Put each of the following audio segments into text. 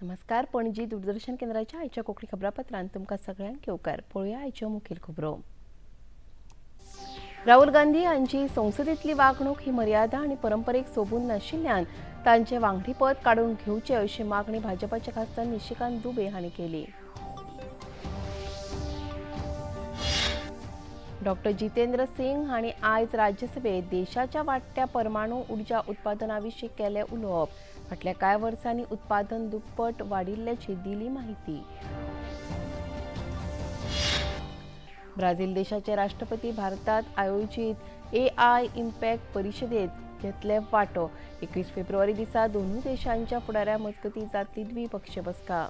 नमस्कार, पणजी दूरदर्शन केंद्राच्या आयच्या कोंकणी खबरापत्रांत तुमकां सगळ्यांक येवकार. पळोवया आयच्यो मुखेल खबरो. राहुल गांधी हांची संसदेंतली वागणूक ही मर्यादा आनी परंपरेक सोबून नाशिल्ल्यान तांचे वांगडीपद काडून घेवचें अशी मागणी भाजपाचे खासदार निशिकांत दुबे हांणी केली. डॉक्टर जितेंद्र सिंग हांणी आयज राज्यसभेत देशाच्या वाडट्या परमाणू उर्जा उत्पादना विशीं केलें उलोवप. फाटल्या कांय वर्सांनी उत्पादन दुप्पट वाडिल्ल्याची दिली माहिती. ब्राझील देशाचे राष्ट्रपती भारतात आयोजित एआय इम्पॅक्ट परिषदेत घेतले वांटो. 21 फेब्रुवारी दिसा दोनूय देशांच्या फुडाऱ्यां मजगतीं जातली द्विपक्षीय बसका.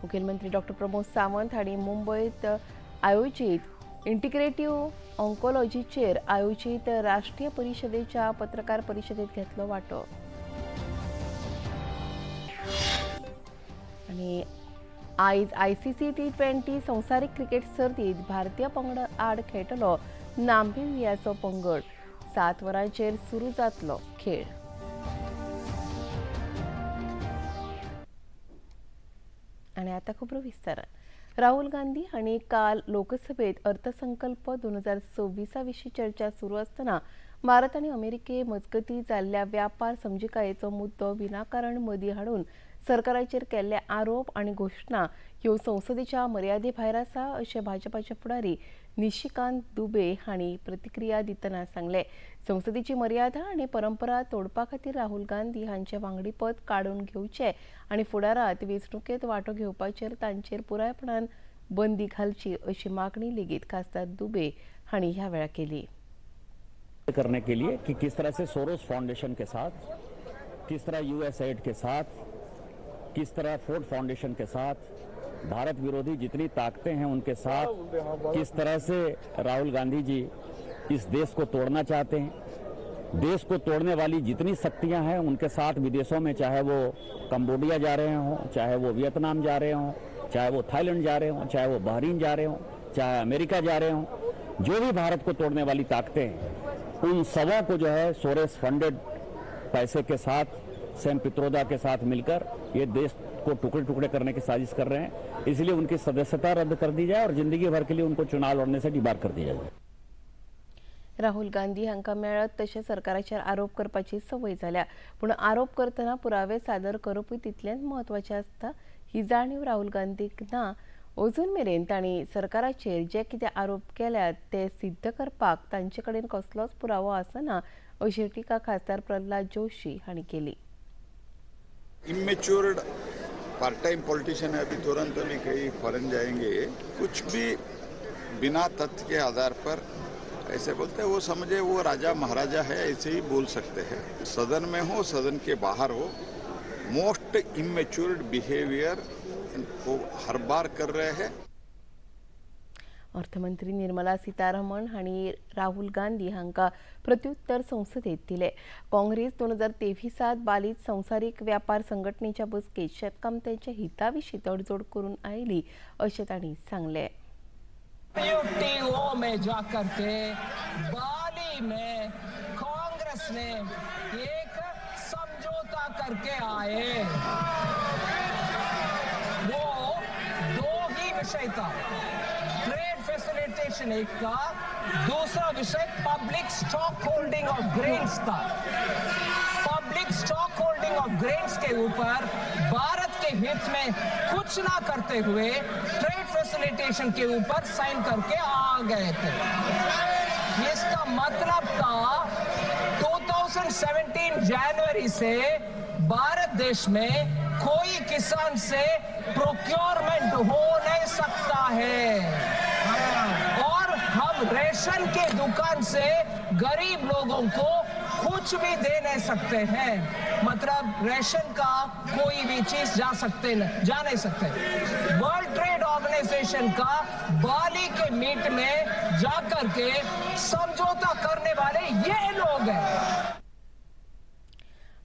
मुखेलमंत्री डॉक्टर प्रमोद सावंत हांणी मुंबयत आयोजित इंटिग्रेटिव्ह ऑन्कोलॉजीचेर आयोजित राष्ट्रीय परिषदेच्या पत्रकार परिषदेत घेतलो वांटो. आनी आयज आयसीसी टी20 संवसारीक क्रिकेट सर्तीत भारतीय पंगडा आड खेळटलो नामिबियाचो पंगड. 7 वरांचेर सुरू जातलो खेळ. आनी आतां खबरो विस्तारान. राहुल गांधी हांणी काल लोकसभेत अर्थसंकल्प 2026 विशीं चर्चा सुरू आसतना भारत आनी अमेरिके मजगतीं जाल्ल्या व्यापार समजिकायेचो मुद्दो विनाकारण मदीं हाडून सरकाराचेर केल्ले आरोप आनी घोशणा ह्यो संसदेच्या मर्यादे भायर आसा अशें भाजपाचे फुडारी निशिकांत दुबे हांणी प्रतिक्रिया दितना सांगलें. संसदेची मर्यादा आनी परंपरा तोडपा खातीर राहुल गांधी हांचे वांगडीपद काडून घेवचें आनी फुडारांत वेंचणुकेंत वांटो घेवपाचेर तांचेर पुरायपणान बंदी घालची अशी मागणी लेगीत खासदार दुबे हांणी ह्या वेळार केली. करने के लिए कि किस तरह से सोरोस फाउंडेशन के साथ, किस तरह यूएसएड के साथ, किस तरह फोर्ड फाउंडेशन के साथ, भारत विरोधी जितनी ताकतें हैं उनके साथ किस तरह से राहुल गांधी जी इस देश को तोड़ना चाहते हैं. देश को तोड़ने वाली जितनी शक्तियां हैं उनके साथ विदेशों में, चाहे वो कंबोडिया जा रहे हों, चाहे वो वियतनाम जा रहे हों, चाहे वो थाईलैंड जा रहे हों, चाहे वो बहरीन जा रहे हों, चाहे अमेरिका जा रहे हों, जो भी भारत को तोड़ने वाली ताकतें हैं उन सबों को जो है सोरेस फंडेड पैसे के साथ सैम पित्रोदा के साथ मिलकर ये देश को टुकड़े टुकड़े करने की साजिश कर रहे हैं. इसलिए उनकी सदस्यता रद्द कर दी जाए और जिंदगी भर के लिए उनको चुनाव लड़ने से डिबार कर दिया जाए. राहुल गांधी हांकां मेळत तशें सरकाराचेर आरोप करपाची संवय जाल्या, पूण आरोप करतना पुरावे सादर करपूय तितलेंच म्हत्वाचें आसता ही जाणीव राहुल गांधीक ना. अजून मेरेन तांणी सरकाराचेर जे कितें आरोप केल्यात ते सिद्ध करपाक तांचे कडेन कसलोच पुरावो आसना अशी टिका खासदार प्रल्हाद जोशी हांणी केली. इमेच्योर्ड पार्ट टाइम पॉलिटिशियन है, अभी तुरंत अभी कहीं फॉरेन जाएंगे, कुछ भी बिना तथ्य के आधार पर ऐसे बोलते हैं. वो समझे वो राजा महाराजा है, ऐसे ही बोल सकते हैं. सदन में हो, सदन के बाहर हो, मोस्ट इमेच्योर्ड बिहेवियर वो हर बार कर रहे हैं. अर्थमंत्री निर्मला सीतारमण हांणी राहुल गांधी हांकां प्रत्युत्तर संसदेत दिलें. काँग्रेस 2023 बालीत संवसारीक व्यापार संघटनेच्या बसकेत शेतकामत्यांच्या हिता विशीं तडजोड करून आयली अशें तांणी सांगलें. WTO में जाकर के बाली में कांग्रेस ने एक समझौता करके आए. वो दो ही विषय था, ट्रेड फैसिलिटेशन एक था, दूसरा विषय public stock holding of grains था. Public stock holding of grains K ऊपर भारत के हित में कुछ ना करते हुए ट्रेड फैसिलिटेशन के ऊपर साइन करके आ गए थे. इसका मतलब था 2017 जनवरी से भारत देश में कोई किसान से प्रोक्योरमेंट हो नहीं सकता है और हम रेशन के दुकान से गरीब लोगों को कुछ भी दे नहीं सकते हैं. मतलब रेशन का कोई भी चीज जा सकते न, जा नहीं सकते. वर्ल्ड ट्रेड ऑर्गेनाइजेशन का बाली के मीट में जाकर के समझौता करने वाले ये लोग हैं.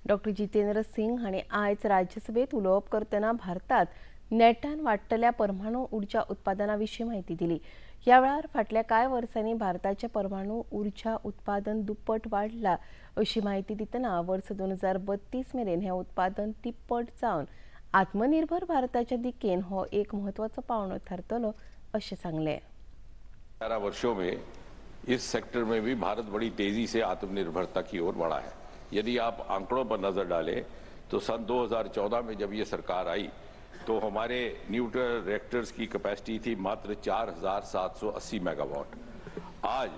डॉक्टर जितेंद्र सिंग हांणी आयज राज्यसभेत उलोवप करतना भारतात नेटान वाडटल्या परमाणू उर्जा उत्पादना विशीं म्हायती दिली. ह्या वेळार फाटल्या कांय वर्सांनी भारताचें परमाणू उर्जा उत्पादन दुप्पट वाडलां अशी म्हायती दितना वर्स 2032 मेरेन हें उत्पादन तिप्पट जावन आत्मनिर्भर भारताच्या दिकेन हो एक म्हत्वाचो पावंडो थारतलो अशें सांगलें. 11 वर्षों में इस सेक्टर में भी भारत बड़ी तेजी से आत्मनिर्भरता की ओर बढ़ा है. यदि आप आंकड़ों पर नजर डालें तो सन 2014 में जब ये सरकार आई तो हमारे न्यूक्लियर रिएक्टर्स की कैपेसिटी थी मात्र 4780 मेगावाट. आज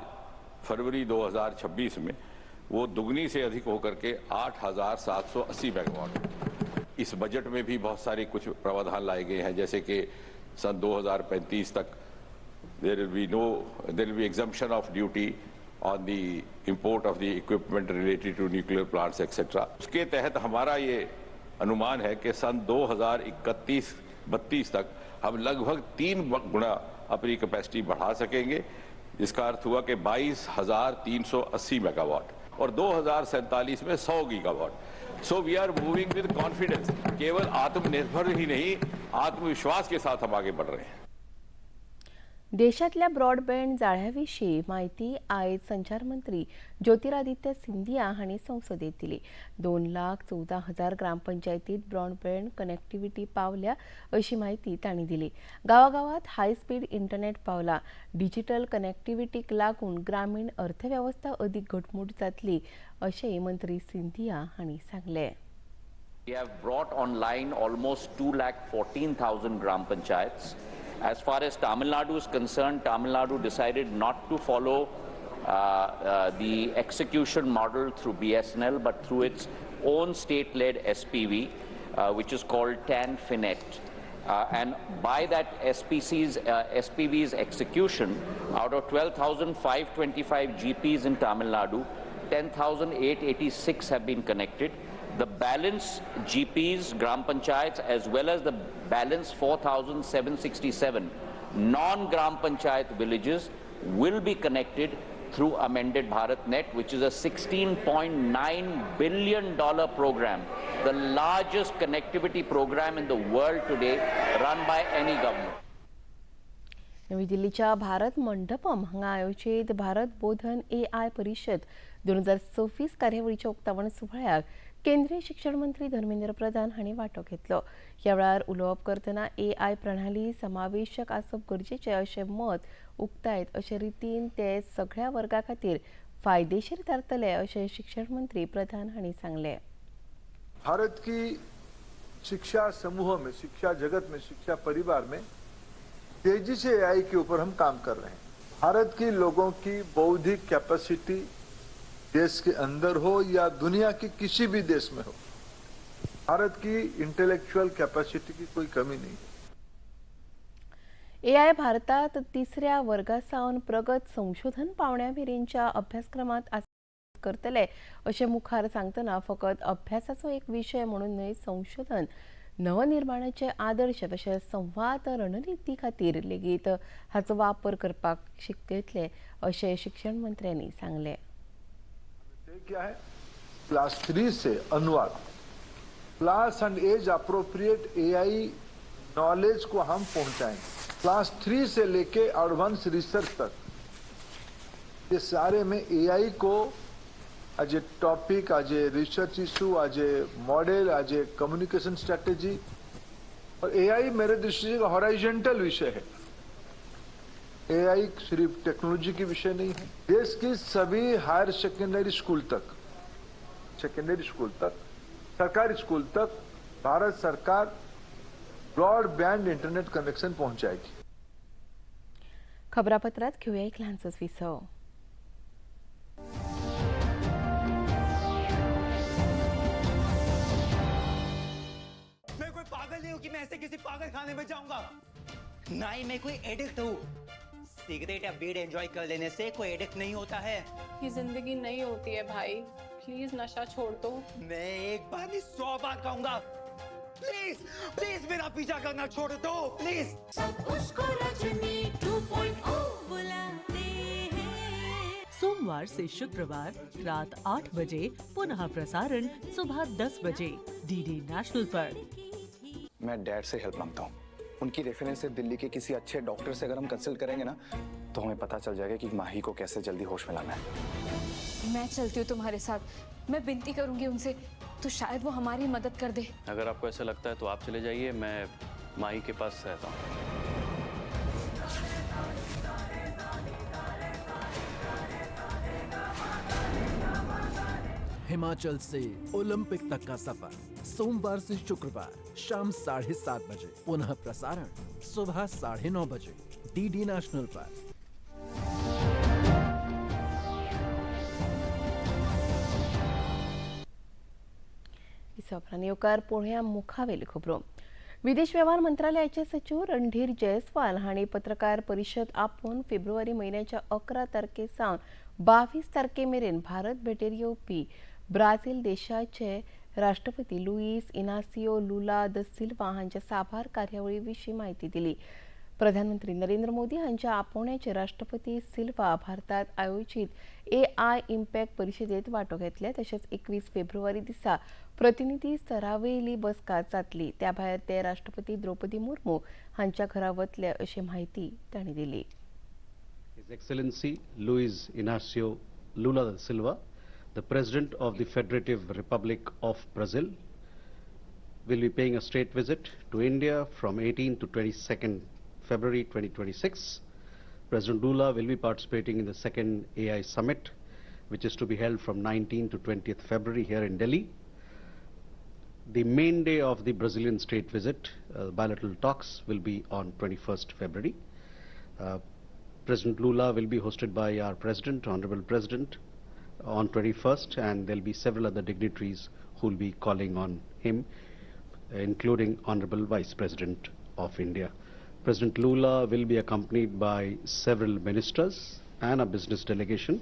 फरवरी 2026 में वो दुगनी से अधिक होकर के 8780 मेगावाट. इस बजट में भी बहुत सारे कुछ प्रावधान लाए गए हैं, जैसे कि सन 2035 तक there will be exemption of duty on the import of the equipment related to nuclear plants etc. उसके तहत हमारा ये अनुमान है कि सन 2031-32 तक हम लगभग 3 गुना अपनी कैपेसिटी बढ़ा सकेंगे, जिसका अर्थ हुआ कि 22,380 मेगावाट और 2047 में 100 gigawatt. So we are moving with confidence. केवल आत्मनिर्भर ही नहीं, आत्मविश्वास के साथ हम आगे बढ़ रहे हैं. देशातल्या ब्रॉडबँड जाळ्याविशीं म्हायती आयज संचार मंत्री ज्योतिरादित्य सिंधिया हांणी संसदेत दिली. 2,14,000 ग्रामपंचायतीत ब्रॉडबँड कनेक्टिव्हिटी पावल्या अशी म्हायती तांणी दिली. गांवागांवात हाय स्पीड इंटरनेट पावला. डिजिटल कनेक्टिव्हिटीक लागून ग्रामीण अर्थवेवस्था अदीक घटमूट जातली अशेंय मंत्री सिंधिया हांणी सांगलें. We have brought online almost 2,14,000 gram panchayats. As far as Tamil Nadu is concerned, Tamil Nadu decided not to follow the execution model through BSNL, but through its own state-led SPV, which is called TANFINET. And by that SPV's execution, out of 12,525 GPs in Tamil Nadu, 10,886 have been connected. The balance GPs, Gram Panchayats, as well as the balance 4,767 non-Gram Panchayat villages will be connected through Amended Bharat Net, which is a $16.9 billion program, the largest connectivity program in the world today, run by any government. नवी दिल्लीच्या भारत मंडपम हांगा आयोजीत भारत बोधन AI परिषद 2024 कार्यावळीच्या उक्तावण सुवाळ्याक केंद्रीय शिक्षण मंत्री धर्मेंद्र प्रधान हांणी वांटो घेतलो. ह्या वेळार उलोवप करतना AI प्रणाली समावेशक आसप गरजेचें अशें मत उक्तायत अशे रितीन ते सगळ्या वर्गा खातीर फायदेशीर थारतले अशें शिक्षण मंत्री प्रधान हांणी सांगलें. भारत की शिक्षा समूह में, शिक्षा जगत में, शिक्षा परिवार में तेजी से AI के ऊपर हम काम कर रहे हैं. भारत के लोगों की बौद्धिक कैपेसिटी देश के अंदर हो या दुनिया के किसी भी देश में हो, भारत की इंटेलेक्चुअल कैपेसिटी की कोई कमी नहीं है. AI भारतात तिसऱ्या वर्गासावन प्रगत संशोधन पावण्या मेरेनच्या अभ्यासक्रमात करतले अशें मुखार सांगतना फकत अभ्यासाचो एक विशय म्हणून न्हय, संशोधन नवनिर्माणाचे आदर्श तशेंच संवाद रणनिती खातीर लेगीत हाचो वापर करपाक शिकयतले अशें शिक्षण मंत्र्यांनी सांगलें. क्या है, क्लास 3 से अनुवाद class and age appropriate AI knowledge को हम पहुंचाएंगे. क्लास 3 से लेके एडवांस रिसर्च तक ये सारे में AI co as a topic, as a research issue, as a model, as a communication strategy. Aur AI मेरे दृष्टि से हॉरिजॉन्टल विषय है. AI सिर्फ टेक्नोलॉजी की विषय नहीं है. देश की सभी हायर सेकेंडरी स्कूल तक, सरकारी स्कूल तक भारत सरकार ब्रॉडबैंड इंटरनेट कनेक्शन पहुंचाएगी. खबरापत्रात घेऊया एक ल्हानसोच विसव. मैं कोई पागल नहीं हूँ कि मैं ऐसे किसी पागल खाने में जाऊंगा, ना ही मैं कोई एडिक्ट हूँ. सिगरेट या बीड़ एंजॉय कर लेने से कोई एडिक्ट नहीं होता है. ये जिंदगी नहीं होती है भाई, प्लीज नशा छोड़ दो. मैं एक बार नहीं 100 बार कहूंगा, प्लीज प्लीज मेरा पीछा करना छोड़ दो, प्लीज. उसको रजनी 2.0 बुलाते हैं. सोमवार से शुक्रवार रात 8 बजे, पुनः प्रसारण सुबह 10 बजे DD national पर. मैं डैड से हेल्प मांगता हूँ, उनकी रेफरेंस से दिल्ली के किसी अच्छे डॉक्टर से अगर हम कंसल्ट करेंगे ना, तो हमें पता चल जाएगा कि माही को कैसे जल्दी होश में लाना है। मैं चलती हूँ तुम्हारे साथ, मैं विनती करूंगी उनसे तो शायद वो हमारी मदद कर दे। अगर आपको ऐसा लगता है तो आप चले जाइए, मैं माही के पास रहता हूँ। हिमाचल से ओलंपिक तक का सफर सोमवार से शुक्रवार शाम 7:30 बजे, पुनः प्रसारण सुबह 9:30 बजे डीडी नेशनल पर। येवकार पळोवया मुखावेल्यो खबरो। विदेश व्यवहार मंत्रालयाचे सचिव रणधीर जयस्वाल हांणी पत्रकार परिशद आपोवन फेब्रुवारी म्हयन्याच्या 11 तारखे सावन 22 तारखे मेरेन भारत भेटेर येवपी ब्राझील देशाचे राष्ट्रपती Luiz Inacio Lula da Silva हांच्या साबार कार्यावळी विशीं म्हायती दिली। प्रधानमंत्री नरेंद्र मोदी हांच्या आपोवण्याचेर राष्ट्रपती सिल्वा भारतात आयोजित AI impact परिशदेत वांटो घेतले। तशेंच 21 फेब्रुवारी दिसा प्रतिनिधी स्तरावेली बसका जातली। त्या भायर ते राष्ट्रपती द्रौपदी मुर्मू हांच्या घरा वतले अशी म्हायती तांणी दिली। His Excellency Luiz Inacio Lula da Silva, the President of the Federative Republic of Brazil, will be paying a state visit to India from 18 to 22nd February 2026. President Lula will be participating in the second AI Summit, which is to be held from 19 to 20th February here in Delhi. The main day of the Brazilian state visit, bilateral talks, will be on 21st February. President Lula will be hosted by our President, Honorable President, on 21st, and there will be several other dignitaries who will be calling on him, including Honorable Vice President of India. President Lula will be accompanied by several ministers and a business delegation.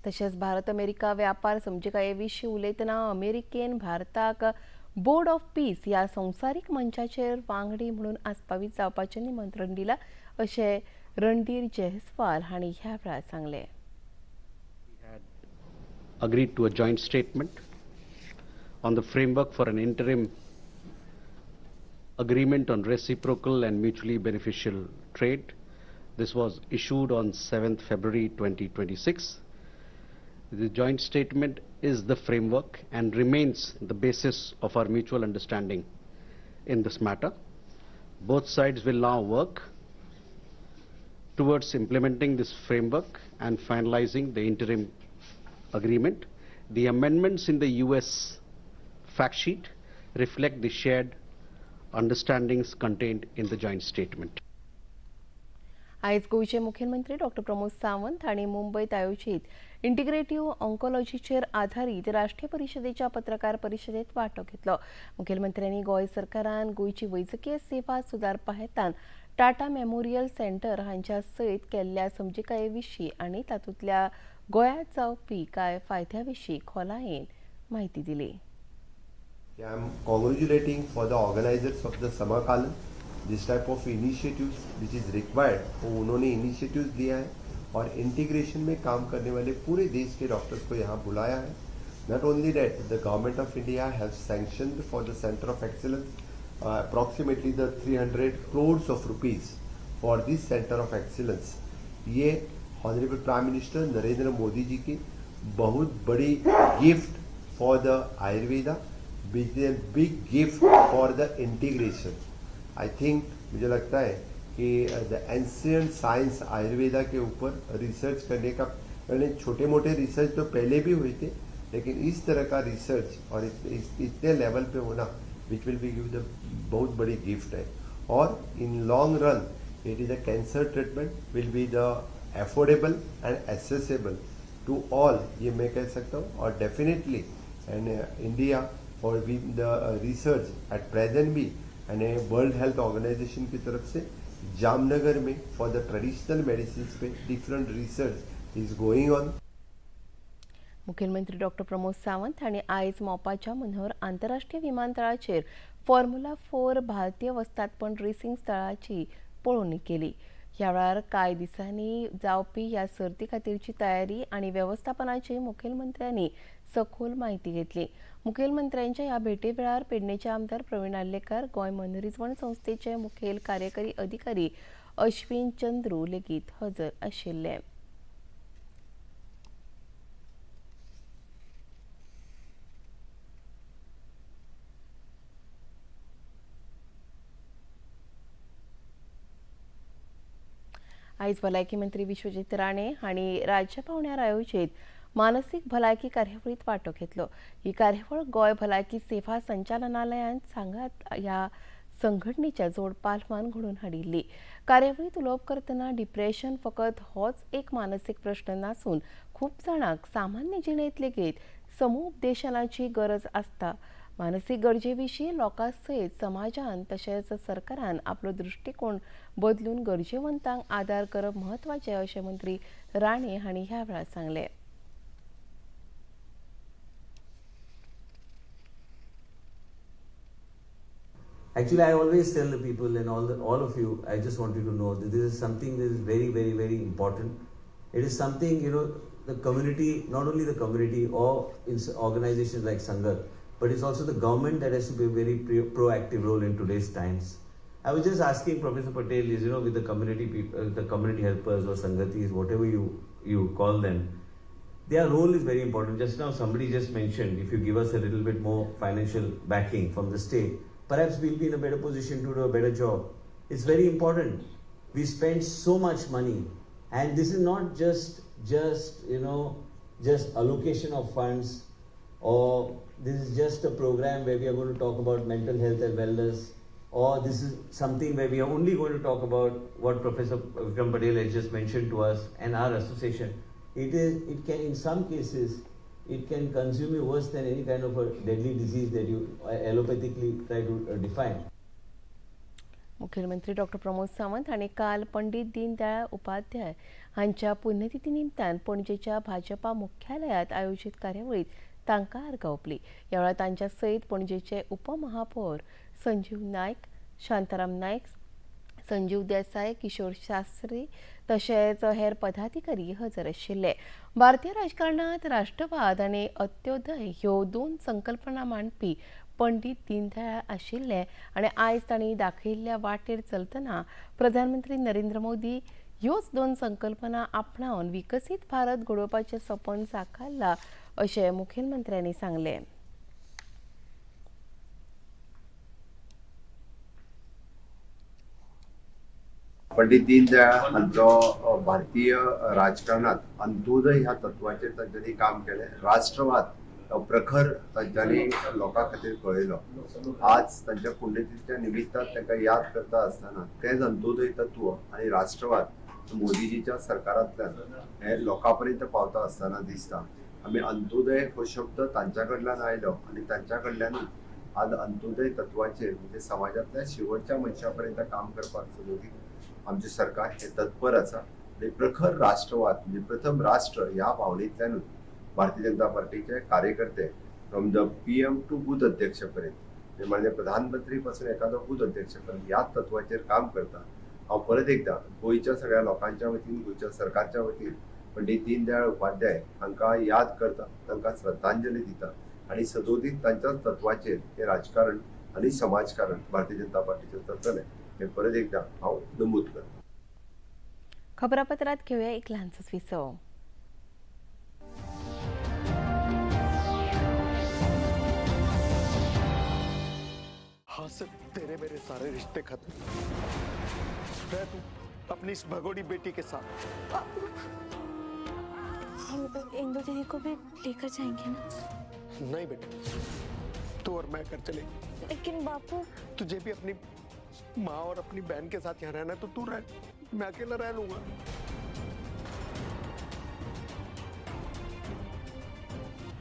तशेंच Bharat America व्यापार समजिकाये विशीं उलयतना अमेरिकेन भारताक board of peace ह्या संवसारीक मंचाचेर वांगडी म्हणून आस्पावीत जावपाचें निमंत्रण दिलां अशें रणधीर जयस्वाल हांणी ह्या वेळार सांगलें। Agreed to a joint statement on the framework for an interim agreement on reciprocal and mutually beneficial trade. This was issued on 7th February 2026. The joint statement is the framework and remains the basis of our mutual understanding in this matter. Both sides will now work towards implementing this framework and finalizing the interim agreement. The amendments in the US fact sheet reflect the shared understandings contained in the joint statement. आयज गोंयचे मुख्यमंत्री doctor Pramod Sawant हांणी मुंबयत आयोजीत integrative ऑन्कोलॉजीचेर आधारीत राष्ट्रीय परिशदेच्या पत्रकार परिशदेत वांटो घेतलो। मुखेलमंत्र्यांनी गोंय सरकारान गोंयची वैजकीय सेवा सुदारपा हेतान टाटा मेमोरियल सेंटर हांच्या सयत केल्ल्या समजिकाये विशीं आनी तातूंतल्या गोंयांत जावपी कांय फायद्या विशीं खोलायेन म्हायती दिली। I am congratulating for the organizers of the Samakalan. This type of initiatives which is required, वो उन्होंने initiatives लिया है और integration में काम करने वाले पूरे देश के डॉक्टर्स को यहाँ बुलाया है। Not only that, the government of India has sanctioned for the Center of Excellence approximately the 300 crores of rupees for this Center of Excellence. ये Honorable Prime Minister Narendra Modi ji की बहुत बड़ी gift for the Ayurveda, big gift for the integration. I think मुझे लगता है कि the ancient science Ayurveda K ऊपर research करने का, मैंने छोटे मोटे रिसर्च तो पहले भी हुए थे, लेकिन इस तरह का रिसर्च और इतने लेवल पे होना which will be give the बहुत बड़ी गिफ्ट है। और in long run it is a cancer treatment will be the affordable and accessible to all, ये मैं कह सकता हूँ। और definitely and India for the research at present भी एंड वर्ल्ड हेल्थ ऑर्गेनाइजेशन की तरफ से जामनगर में for the traditional medicine pay different research is going on. मुख्यमंत्री डॉक्टर प्रमोद सावंत हांणी आयज मोपाच्या मनोहर आंतरराष्ट्रीय विमानतळाचेर फॉर्म्युला 4 भारतीय वस्तादपण रेसिंग स्थळाची पळोवणी केली। ह्या वेळार कांय दिसांनी जावपी ह्या सर्ती खातीरची तयारी आनी वेवस्थापनाची मुखेलमंत्र्यांनी सखोल म्हायती घेतली. मुखेलमंत्र्यांच्या ह्या भेटे वेळार पेडणेचे आमदार प्रवीण आर्लेकार, गोंय मनरिजवण संस्थेचे मुखेल कार्यकारी अधिकारी अश्विन चंद्रू लेगीत हजर आशिल्ले. आयज भलायकी मंत्री विश्वजीत राणे हांणी राज्य पावंड्यार आयोजीत मानसीक भलायकी कार्यावळीत वांटो घेतलो. ही कार्यावळ गोंय भलायकी सेवा संचालनालयान सांगात ह्या संघटनेच्या जोड पालवान घडोवन हाडिल्ली. कार्यावळीत उलोवप करतना डिप्रेशन फकत होच एक मानसीक प्रश्न नासून खूब जाणांक सामान्य जिणेंत लेगीत समुपदेशनाची गरज आसता. मानसीक गरजे विशीं लोकां सयत समाजान तशेंच सरकारान आपलो दृश्टिकोण बदलून गरजेवंतांक आदार करप म्हत्वाचें अशें मंत्री राणे हांणी ह्या वेळार सांगलें. Actually, I always tell the people and all of you, I just want you to know that this is something that is very, very, very important. It is something, you know, the community, not only the community or organizations like Sangat, but it's also the government that has to play a very proactive role in today's times. I was just asking Professor Patel, is, you know, with the community people, the community helpers or Sangatis, whatever you call them, their role is very important. Just now somebody just mentioned, if you give us a little bit more financial backing from the state, perhaps we'll be in a better position to do a better job. It's very important. We spend so much money, and this is not just you know, just allocation of funds, or this is just a program where we are going to talk about mental health and wellness, or this is something where we are only going to talk about what Professor Vikram Patel has just mentioned to us and our association. It can, in some cases, it can consume you worse than any kind of a deadly disease that you allopathically try to define. मुख्यमंत्री doctor Pramod Sawant हांणी काल पंडित दीनदयाळ उपाध्याय हांच्या पुण्यतिथी निमतान पणजेच्या भाजपा मुख्यालयात आयोजीत कार्यावळीत तांकां आर्गां ओंपली. ह्या वेळार तांच्या सयत पणजेचे उपमहापौर संजीव नायक, शांताराम नायक, संजीव देसाय, किशोर शास्त्री तशेंच हेर पदाधिकारी हजर आशिल्ले. भारतीय राजकारणांत राष्ट्रवाद आनी अंत्योदय ह्यो दोन संकल्पना मांडपी पंडित दीनदयाळ आशिल्ले आनी आयज तांणी दाखयिल्ल्या वाटेर चलतना प्रधानमंत्री नरेंद्र मोदी ह्योच दोन संकल्पना आपणावन विकसीत भारत घडोवपाचें सपन साकारलां अशें मुखेलमंत्र्यांनी सांगलें. पंडित दीनदयाळ हांचो भारतीय राजकारणात अंत्योदय ह्या तत्वाचेर तांच्यांनी काम केलें. राष्ट्रवाद प्रखर तांच्यांनी लोकां खातीर कळयलो. आज तांच्या पुण्यतिथीच्या निमित्तान तांकां याद करता आसतना तेंच अंत्योदय तत्व आनी राष्ट्रवाद मोदीजीच्या सरकारांतल्यान हे लोकां पर्यंत पावता आसतना दिसता. आमी अंत्योदय हो शब्द तांच्या कडल्यान आयलो आनी तांच्या कडल्यानूच आज अंत्योदय तत्वाचेर म्हणजे समाजांतल्या शेवटच्या मनशा पर्यंत काम करपाक सदोदीत आमचें सरकार हे तत्पर आसा आनी प्रखर राष्ट्रवाद म्हणजे प्रथम राष्ट्र ह्या भावनेंतल्यानूच भारतीय जनता पार्टीचे कार्यकर्ते from the PM to booth अध्यक्ष पर्यंत म्हणजे माननीय प्रधानमंत्री पासून एखादो बूथ अध्यक्ष पर्यंत ह्याच तत्वाचेर काम करता. हांव परत एकदां गोंयच्या सगळ्या लोकांच्या वतीन, गोंयच्या सरकारच्या वतीन पंडित दीनदयाळ उपाध्याय हांकां याद करता, तांकां श्रद्धांजली दिता आनी सदोदीत तांच्याच तत्वाचेर हें राजकारण आनी समाजकारण भारतीय जनता पार्टीचें चलतलें हें परत एकदां हांव नमूद करता. खबरापत्रात घेऊया एक ल्हानसोच विसव. हाँ सर, तेरे मेरे सारे रिश्ते खत्म. रह तू अपनी इस भगोड़ी बेटी के साथ. हम इंदु दीदी को भी लेकर जाएंगे ना? नहीं बेटा, तू और मैं घर चले. लेकिन बापू, तुझे भी अपनी माँ और अपनी बहन के साथ यहाँ रहना है तो तू रह, मैं अकेला रह लूंगा.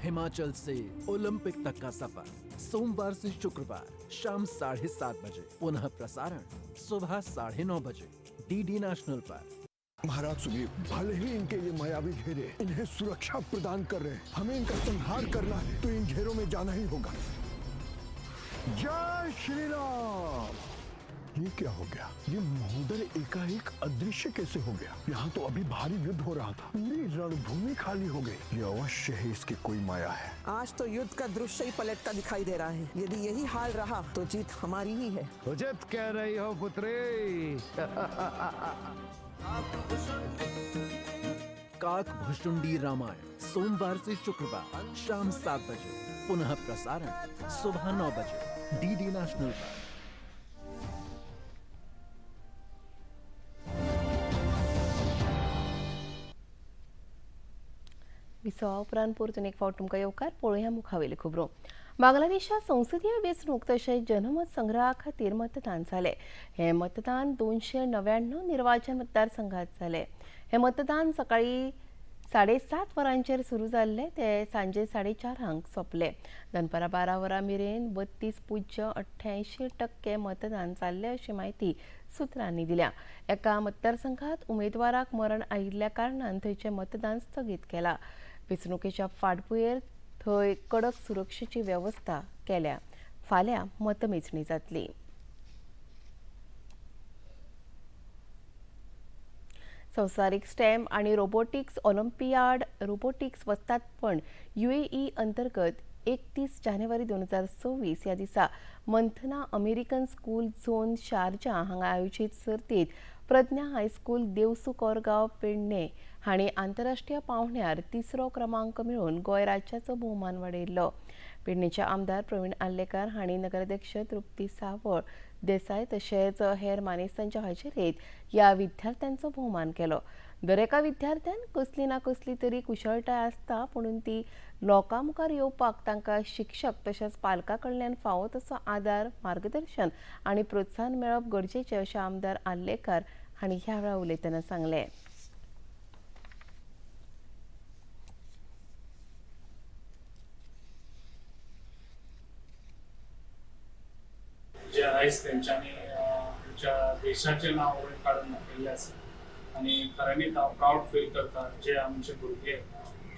हिमाचल से ओलंपिक तक का सफर सोमवार से शुक्रवार शाम 7:30 बजे, पुनः प्रसारण सुबह 9:30 बजे डीडी नेशनल पर. महाराज सुग्रीव, भले ही इनके ये मायावी घेरे इन्हें सुरक्षा प्रदान कर रहे हैं, हमें इनका संहार करना है तो इन घेरों में जाना ही होगा. जय श्री राम. ये क्या हो गया? ये महोदर एकाएक अदृश्य कैसे हो गया? यहाँ तो अभी भारी युद्ध हो रहा था, पूरी रणभूमि खाली हो गई। ये अवश्य है इसकी कोई माया है। आज तो युद्ध का दृश्य ही पलटता दिखाई दे रहा है। यदि यही हाल रहा तो जीत हमारी ही है। उचित कह रही हो पुत्री। काक भुशुंडी रामायण सोमवार से शुक्रवार शाम 7 बजे, पुनः प्रसारण सुबह 9 बजे डीडी नेशनल पर। विसवा उपरांत परतून एक फावट तुमकां येवकार. पळोवया मुखावेल्यो खबरो. बांगलादेशात संसदीय वेंचणूक तशेंच जनमत संग्रहा खातीर मतदान जालें. हें मतदान 299 निर्वाचन मतदारसंघात जालें. हें मतदान सकाळीं 7:30 वरांचेर सुरू जाल्लें ते सांजे 4:30 सोंपलें. दनपारां 12 वरां मेरेन 32.88% मतदान जाल्लें अशी म्हायती सुत्रांनी दिल्या. एका मतदारसंघात उमेदवाराक मरण आयिल्ल्या कारणान थंयचें मतदान स्थगीत केलां. वेंचणुकेच्या फाटभुंयेर थंय कडक सुरक्षेची वेवस्था केल्या. फाल्यां मतमेजणी जातली. संवसारीक स्टेम आनी रोबोटिक्स ऑलिम्पियाड रोबोटिक्स वस्तादपण UAE अंतर्गत 31 जानेवारी 2026 ह्या दिसा Manthana American school zone Sharjah हांगा आयोजीत सर्तीत प्रज्ञा हायस्कूल देवसू कोरगांव पेडणे हांणी आंतरराष्ट्रीय पावंड्यार 3रो क्रमांक मेळोवन गोंय राज्याचो भोवमान वाडयल्लो. पेडणेचे आमदार प्रवीण आर्लेकार हांणी नगराध्यक्ष तृप्ती सावळ देसाय तशेंच हेर मानेस्तांच्या हाजेरीत ह्या विद्यार्थ्यांचो भोवमान केलो. दरेका विद्यार्थ्यान कसली ना कसली तरी कुशळटाय आसता, पुणून ती लोकां मुखार येवपाक तांकां शिक्षक तशेंच पालकां कडल्यान फावो तसो आदार, मार्गदर्शन आनी प्रोत्साहन मेळप गरजेचें अशें आमदार आर्लेकार हांणी ह्या वेळार उलयतना सांगलें. जे आयज तेंच्यांनी आमच्या देशाचें नांव वयर काडून दाखयल्लें आसा आनी खऱ्यांनीच हांव प्रावड फील करता जे आमचे भुरगे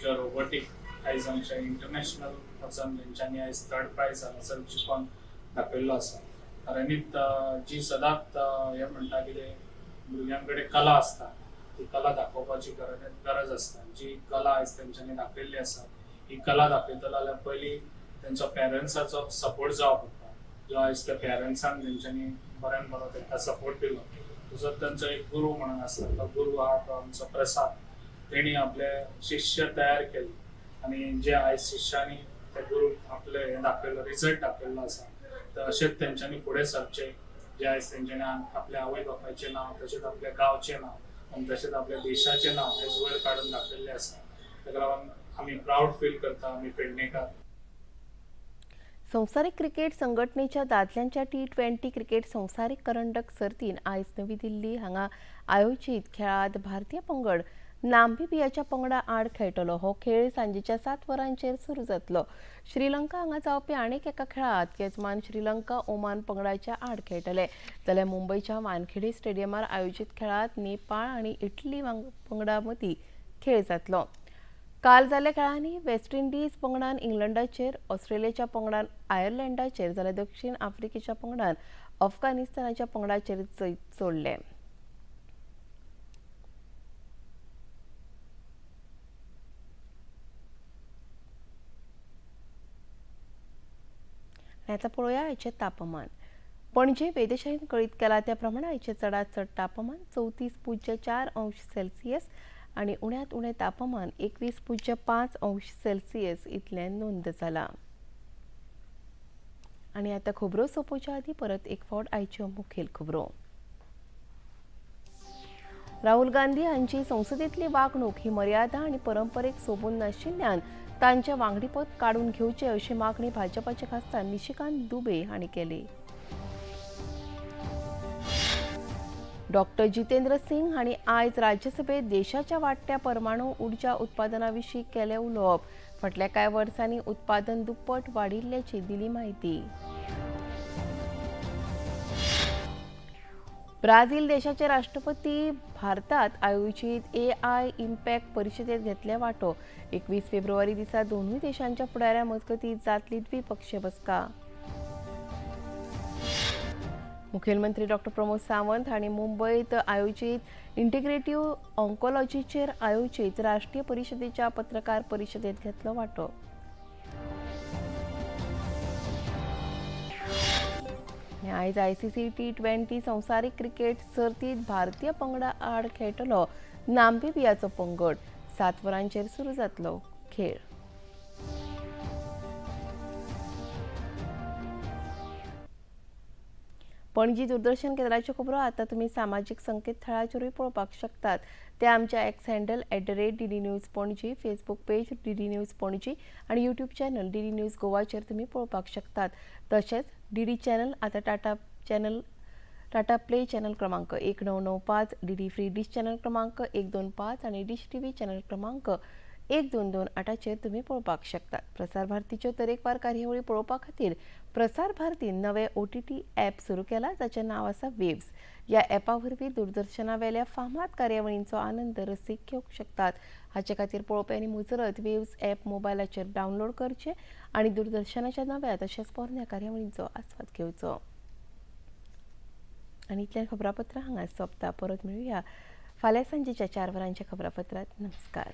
जे रोबोटीक आयज आमच्या इंटरनॅशनल वचून तेंच्यांनी आयज 3rd प्रायज हांगासर जिखून दाखयल्लो आसा. खऱ्यांनीच जी सदांच हें म्हणटा कितें भुरग्यां कडेन कला आसता, ती कला दाखोवपाची गरज आसता. जी कला आयज तेंच्यांनी दाखयल्ली आसा ही कला दाखयतलो जाल्यार पयलीं तेंचो पेरंट्साचो सपोर्ट जावप पडटा. जो आयज त्या पेरंट्सान तेंच्यांनी बऱ्यान बरो तांकां सपोर्ट दिलो. तसोच तांचो एक गुरू म्हणून आसता, तो गुरू आहा तो आमचो प्रसाद, तेणी आपले शिष्य तयार केले आनी जे आयज शिष्यांनी त्या गुरूक आपले हें दाखयलो, रिजल्ट दाखयल्लो आसा. तर अशेंच तेंच्यांनी फुडें सरचें. जे आयज तेंच्यांनी आपल्या आवय बापायचें नांव तशेंच आपल्या गांवचें नांव आनी तशेंच आपल्या देशाचें नांव आयज वयर काडून दाखयल्लें आसा. ताका लागून आमी प्रावड फील करता आमी पेडणेकार. संवसारीक क्रिकेट संघटनेच्या दादल्यांच्या T20 cricket संवसारीक करंडक सर्तीन आयज नवी दिल्ली हांगा आयोजीत खेळांत भारतीय पंगड नामिबियाच्या पंगडा आड खेळटलो. हो खेळ सांजेच्या 7 वरांचेर सुरू जातलो. श्रीलंका हांगा जावपी आनीक एका खेळांत येजमान श्रीलंका ओमान पंगडाच्या आड खेळटले. जाल्यार मुंबयच्या वानखेडे स्टेडियमार आयोजीत खेळांत नेपाळ आनी इटली पंगडा मदीं खेळ जातलो. काल जाल्ल्या खेळांनी वेस्ट इंडिज पंगडान इंग्लंडाचेर, ऑस्ट्रेलियाच्या पंगडान आयर्लंडाचेर, जाल्यार दक्षिण आफ्रिकेच्या पंगडान अफगाणिस्तानाच्या पंगडाचेर जैत जोडलें. आतां पळोवया आयचें तापमान. पणजे वेधशाळेन कळीत केलां त्या प्रमाणे आयचें चडांत चड तापमान 34.4 अंश सेल्सियस आनी उण्यांत उणें तापमान 21.5 अंश सेल्सियस इतलें नोंद जालां. आनी आतां खबरो सोंपोवच्या आदीं परत एक फावट आयच्यो मुखेल खबरो. राहुल गांधी हांची संसदेंतली वागणूक ही मर्यादा आनी परंपरेक सोबून नाशिल्ल्यान तांचें वांगडीपद काडून घेवचें अशी मागणी भाजपाचे खासदार निशिकांत दुबे हांणी केली. डॉक्टर जितेंद्र सिंग हांणी आयज राज्यसभेत देशाच्या वाडट्या परमाणू उर्जा उत्पादना विशीं केलें उलोवप. फाटल्या कांय वर्सांनी उत्पादन दुप्पट वाडिल्ल्याची दिली म्हायती. ब्राझील देशाचे राष्ट्रपती भारतात आयोजित AI impact परिषदेत घेतले वांटो. 21 फेब्रुवारी दिसा दोनूय देशांच्या फुडाऱ्यां मजगतीं जातली द्विपक्षीय बसका. मुखेलमंत्री डॉक्टर प्रमोद सावंत हांणी मुंबयत आयोजीत इंटिग्रेटिव्ह ऑन्कोलॉजीचेर आयोजीत राष्ट्रीय परिशदेच्या पत्रकार परिशदेत घेतलो वांटो. आयज ICC T20 संवसारीक क्रिकेट सर्तीत भारतीय पंगडा आड खेळटलो नामिबियाचो पंगड. 7 वरांचेर सुरू जातलो खेळ. पणजी दूरदर्शन केंद्राच्यो खबरो आतां तुमी सामाजीक संकेतथळाचेरूय पळोवपाक शकतात. ते आमच्या X handle @DD News Panaji, Facebook page DD News Panaji आनी यूट्यूब चॅनल DD news गोवाचेर तुमी पळोवपाक शकतात. तशेंच DD channel आतां टाटा प्ले चॅनल क्रमांक 1995, DD free dish channel क्रमांक 125 आनी डिश TV channel क्रमांक 1228चेर तुमी पळोवपाक शकतात. प्रसार भारतीच्यो तरेकवार कार्यावळी पळोवपा खातीर प्रसार भारतीन नवे OTT app सुरू केला जाचें नांव आसा वेव्स. ह्या ॲपा वरवीं दूरदर्शनावेल्या फामाद कार्यावळींचो आनंद रसीक घेवंक शकतात. हाचे खातीर पळोवप्यांनी मुजरत वेव्स ॲप मोबायलाचेर डावनलोड करचें आनी दूरदर्शनाच्या नव्या तशेंच पोरण्या कार्यावळींचो आस्वाद घेवचो. आनी इतल्यान खबरापत्रां हांगा सोंपता. परत मेळुया फाल्यां सांजेच्या 4 वरांच्या खबरापत्रांत. नमस्कार.